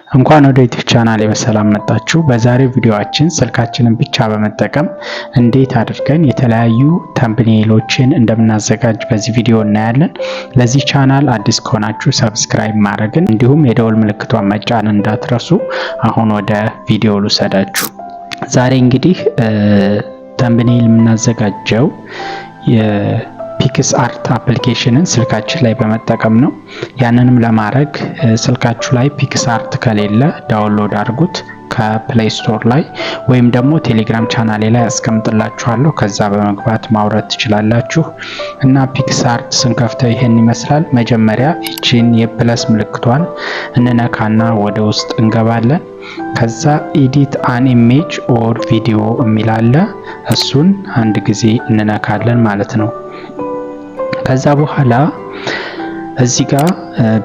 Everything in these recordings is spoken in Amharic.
እንኳን ወደ ዩቲዩብ ቻናል በሰላም መጣችሁ። በዛሬው ቪዲዮአችን ስልካችንን ብቻ በመጠቀም እንዴት አድርገን የተለያዩ thumbnail ኦችን እንደምናዘጋጅ በዚህ ቪዲዮ እናያለን። ለዚህ ቻናል አዲስ ከሆናችሁ subscribe ማድረግን እንዲሁም የደወል ምልክቷን መጫን እንዳትረሱ። አሁን ወደ ቪዲዮ ልውሰዳችሁ። ዛሬ እንግዲህ thumbnail የምናዘጋጀው የ PicsArt application ን ስልካችን ላይ በመጠቀም ነው። ያንንም ለማድረግ ስልካችሁ ላይ PicsArt ከሌለ download አድርጉት ከ Play Store ላይ ወይም ደግሞ ቴሌግራም ቻናሌ ላይ አስቀምጥላችኋለሁ። ከዛ በመግባት ማውረድ ትችላላችሁ። እና PicsArt ስንከፍተው ይሄን ይመስላል። መጀመሪያ ይቺን የ plus ምልክቷን እንነካና ወደ ውስጥ እንገባለን። ከዛ "edit an image or video" የሚል አለ። እሱን አንድ ጊዜ እንነካለን ማለት ነው። ከዛ በኋላ እዚህ ጋር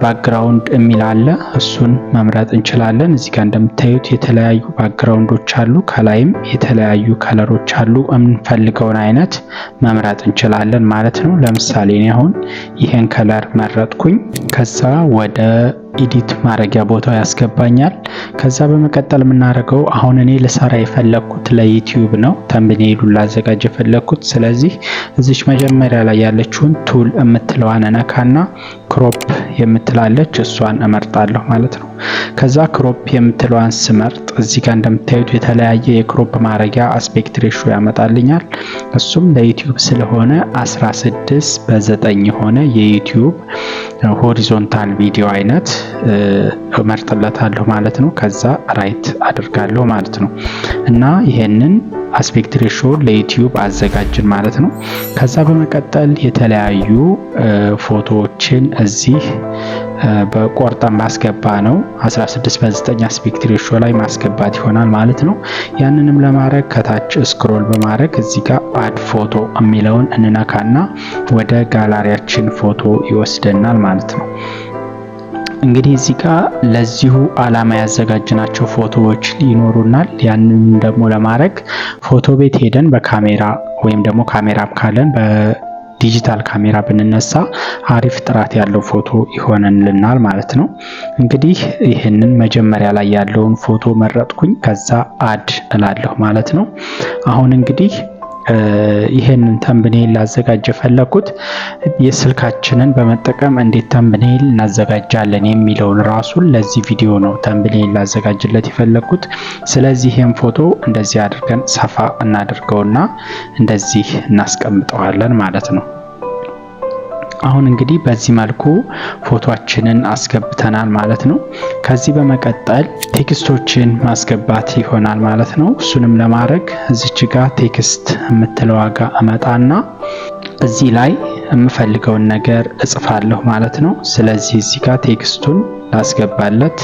background የሚል አለ። እሱን መምረጥ እንችላለን። እዚህ ጋር እንደምታዩት የተለያዩ background ኦች አሉ። ከላይም የተለያዩ color ኦች አሉ። የምንፈልገውን አይነት መምረጥ እንችላለን ማለት ነው። ለምሳሌ እኔ አሁን ይሄን color መረጥኩኝ። ከዛ ወደ edit ማድረጊያ ቦታው ያስገባኛል። ከዛ በመቀጠል የምናደርገው አሁን እኔ ልሰራ የፈለግኩት ለዩቲዩብ ነው፣ thumbnail ኡን ላዘጋጅ የፈለግኩት። ስለዚህ እዚች መጀመሪያ ላይ ያለችውን tool የምትለዋን እነካና crop የምትላለች እሷን እመርጣለሁ ማለት ነው። ከዛ crop የምትለዋን ስመርጥ እዚህ ጋር እንደምታዩት የተለያየ የ crop ማድረጊያ aspect ratio ያመጣልኛል። እሱም ለዩቲዩብ ስለሆነ 16 በ9 የሆነ የዩቲዩብ horizontal ቪዲዮ አይነት እመርጥለታለሁ ማለት ነው። ከዛ right አድርጋለሁ ማለት ነው። እና ይሄንን aspect ratio ለዩቲዩብ አዘጋጅን ማለት ነው። ከዛ በመቀጠል የተለያዩ ፎቶዎችን እዚህ በቆርጠን ማስገባ ነው፣ 16 በ9 aspect ratio ላይ ማስገባት ይሆናል ማለት ነው። ያንንም ለማድረግ ከታች scroll በማድረግ እዚህ ጋር add photo የሚለውን እንነካና ወደ ጋላሪያችን ፎቶ ይወስደናል ማለት ነው። እንግዲህ እዚህ ጋር ለዚሁ ዓላማ ያዘጋጅናቸው ፎቶዎች ይኖሩናል። ያንን ደግሞ ለማድረግ ፎቶ ቤት ሄደን በካሜራ ወይም ደግሞ ካሜራም ካለን በዲጂታል ካሜራ ብንነሳ አሪፍ ጥራት ያለው ፎቶ ይሆንልናል ማለት ነው። እንግዲህ ይህንን መጀመሪያ ላይ ያለውን ፎቶ መረጥኩኝ። ከዛ add እላለሁ ማለት ነው። አሁን እንግዲህ ይህንን thumbnail ላዘጋጅ የፈለኩት የስልካችንን በመጠቀም እንዴት thumbnail እናዘጋጃለን የሚለውን ራሱን ለዚህ ቪዲዮ ነው thumbnail ላዘጋጅለት የፈለኩት። ስለዚህ ይህን ፎቶ እንደዚህ አድርገን ሰፋ እናደርገውና እንደዚህ እናስቀምጠዋለን ማለት ነው። አሁን እንግዲህ በዚህ መልኩ ፎቶአችንን አስገብተናል ማለት ነው። ከዚህ በመቀጠል text ኦችን ማስገባት ይሆናል ማለት ነው። እሱንም ለማድረግ እዚች ጋ text የምትለዋ ጋ እመጣና እዚህ ላይ የምፈልገውን ነገር እጽፋለሁ ማለት ነው። ስለዚህ እዚህ ጋር text ኡን ላስገባለት።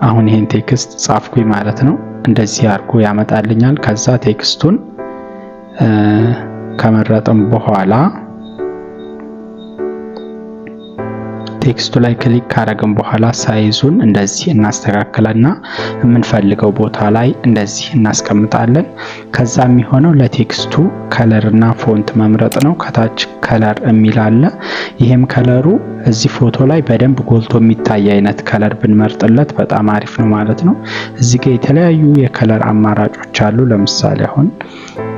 አሁን ይሄን text ጻፍኩኝ ማለት ነው። እንደዚህ አድርጎ ያመጣልኛል። ከዛ text ኡን ከመረጥም በኋላ፣ text ኡ ላይ click ካረግን በኋላ size ኡን እንደዚህ እናስተካክለና የምንፈልገው ቦታ ላይ እንደዚህ እናስቀምጣለን። ከዛ የሚሆነው ለ text ኡ color እና font መምረጥ ነው። ከታች color የሚል አለ። ይሄም color ኡ እዚህ ፎቶ ላይ በደንብ ጎልቶ የሚታይ አይነት color ብንመርጥለት በጣም አሪፍ ነው ማለት ነው። እዚህ ጋር የተለያዩ የ color አማራጮች አሉ። ለምሳሌ አሁን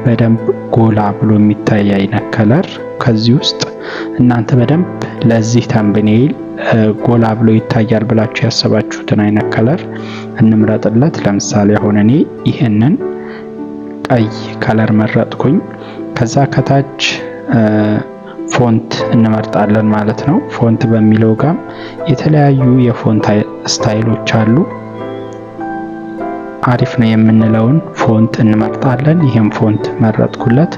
በደንብ ጎላ ብሎ የሚታይ አይነት color ከዚህ ውስጥ እናንተ በደንብ ለዚህ thumbnail ጎላ ብሎ ይታያል ብላችሁ ያሰባችሁትን አይነት color እንምረጥለት። ለምሳሌ አሁን እኔ ይህንን ቀይ color መረጥኩኝ። ከዛ ከታች font እንመርጣለን ማለት ነው። Font በሚለው ጋም የተለያዩ የ font style ኦች አሉ። አሪፍ ነው የምንለውን font እንመርጣለን። ይህም font መረጥኩለት።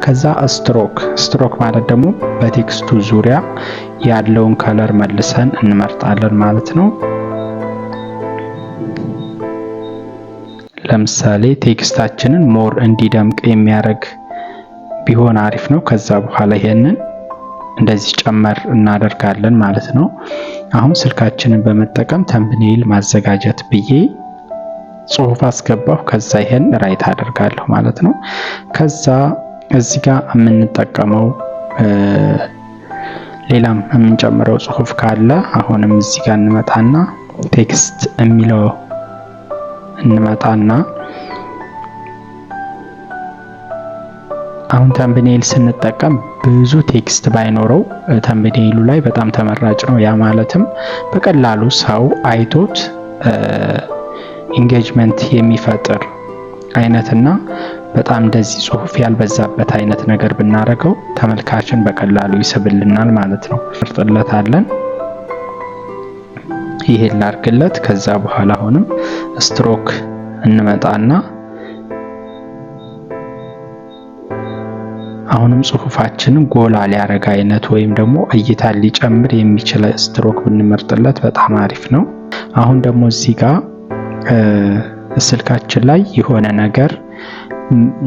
ከዛ stroke፣ stroke ማለት ደግሞ በ text ኡ ዙሪያ ያለውን color መልሰን እንመርጣለን ማለት ነው። ለምሳሌ text ኣችንን more እንዲደምቅ የሚያደርግ ቢሆን አሪፍ ነው። ከዛ በኋላ ይሄንን እንደዚህ ጨመር እናደርጋለን ማለት ነው። አሁን ስልካችንን በመጠቀም thumbnail ማዘጋጀት ብዬ ጽሁፍ አስገባሁ። ከዛ ይሄን right አደርጋለሁ ማለት ነው። ከዛ እዚህ ጋር የምንጠቀመው ሌላም የምንጨምረው ጽሁፍ ካለ አሁንም እዚህ ጋር እንመጣና text የሚለው እንመጣና አሁን thumbnail ስንጠቀም ብዙ text ባይኖረው thumbnail ኡ ላይ በጣም ተመራጭ ነው። ያ ማለትም በቀላሉ ሰው አይቶት engagement የሚፈጥር አይነትና በጣም እንደዚህ ጽሁፍ ያልበዛበት አይነት ነገር ብናደርገው ተመልካችን በቀላሉ ይስብልናል ማለት ነው። መርጥለታለን። ይሄን ላርግለት። ከዛ በኋላ አሁንም ስትሮክ እንመጣና አሁንም ጽሁፋችንን ጎላ ሊያረግ አይነት ወይም ደግሞ እይታን ሊጨምር የሚችል ስትሮክ ብንመርጥለት በጣም አሪፍ ነው። አሁን ደግሞ እዚህ ጋር ስልካችን ላይ የሆነ ነገር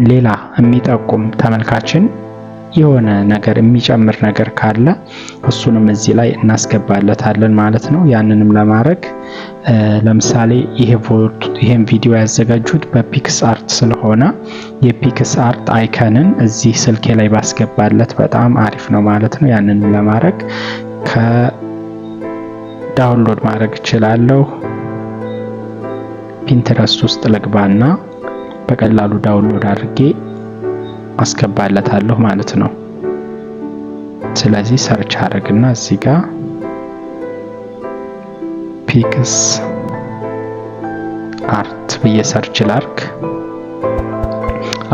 ሌላ የሚጠቁም ተመልካችን የሆነ ነገር የሚጨምር ነገር ካለ እሱንም እዚህ ላይ እናስገባለታለን ማለት ነው። ያንንም ለማድረግ ለምሳሌ ይሄን ቪዲዮ ያዘጋጁት በ PicsArt ስለሆነ የ PicsArt icon ን እዚህ ስልኬ ላይ ባስገባለት በጣም አሪፍ ነው ማለት ነው። ያንንም ለማድረግ ከ download ማድረግ እችላለሁ። Pinterest ውስጥ ልግባና በቀላሉ download አድርጌ አስገባለታለሁ ማለት ነው። ስለዚህ search አደረግና እዚህ ጋር PicsArt ብዬ search ላርግ።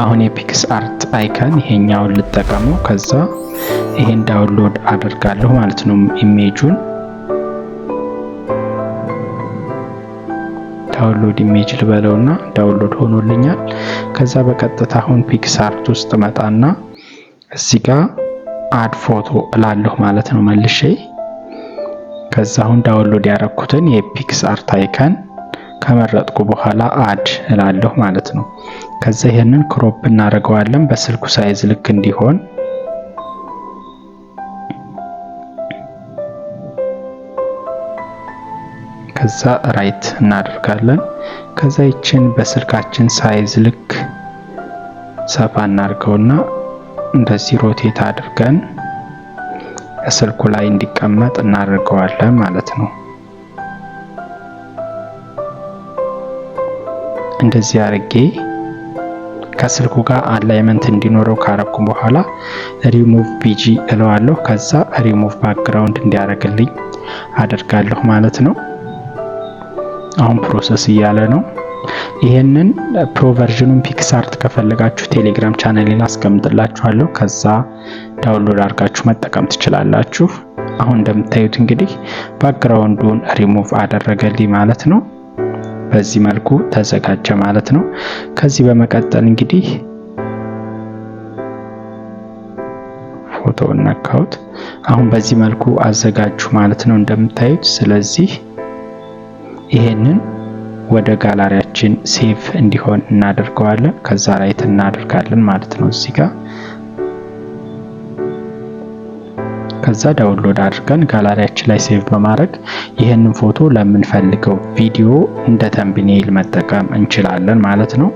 አሁን የ PicsArt icon ይሄኛውን ልጠቀመው። ከዛ ይሄን download አደርጋለሁ ማለት ነው። Image ኡን download image ልበለውና download ሆኖልኛል። ከዛ በቀጥታ አሁን PicsArt ውስጥ መጣና እዚህ ጋር add photo እላለሁ ማለት ነው መልሼ። ከዛ አሁን download ያረኩትን የ PicsArt icon ከመረጥኩ በኋላ add እላለሁ ማለት ነው። ከዛ ይሄንን crop እናደርገዋለን በስልኩ size ልክ እንዲሆን። ከዛ right እናደርጋለን። ከዛ ይችን በስልካችን size ልክ ሰፋ እናድርገውና እንደዚህ rotate አድርገን ስልኩ ላይ እንዲቀመጥ እናደርገዋለን ማለት ነው። እንደዚህ አድርጌ ከስልኩ ጋር alignment እንዲኖረው ካረኩ በኋላ ሪሙቭ ቢጂ እለዋለሁ። ከዛ ሪሙቭ ባክግራውንድ እንዲያደርግልኝ አደርጋለሁ ማለት ነው። አሁን process እያለ ነው። ይሄንን pro version ኑን PicsArt ከፈለጋችሁ ቴሌግራም ቻናሌን አስቀምጥላችኋለሁ። ከዛ download አድርጋችሁ መጠቀም ትችላላችሁ። አሁን እንደምታዩት እንግዲህ ባክግራውንዱን ሪሙቭ አደረገልኝ ማለት ነው። በዚህ መልኩ ተዘጋጀ ማለት ነው። ከዚህ በመቀጠል እንግዲህ ፎቶውን ነካሁት። አሁን በዚህ መልኩ አዘጋጁ ማለት ነው እንደምታዩት። ስለዚህ ይሄንን ወደ gallery ያችን save እንዲሆን እናደርገዋለን። ከዛ right እናደርጋለን ማለት ነው እዚህ ጋር። ከዛ download አድርገን ጋላሪያችን ላይ save በማድረግ ይህንን ፎቶ ለምንፈልገው ቪዲዮ እንደ thumbnail መጠቀም እንችላለን ማለት ነው።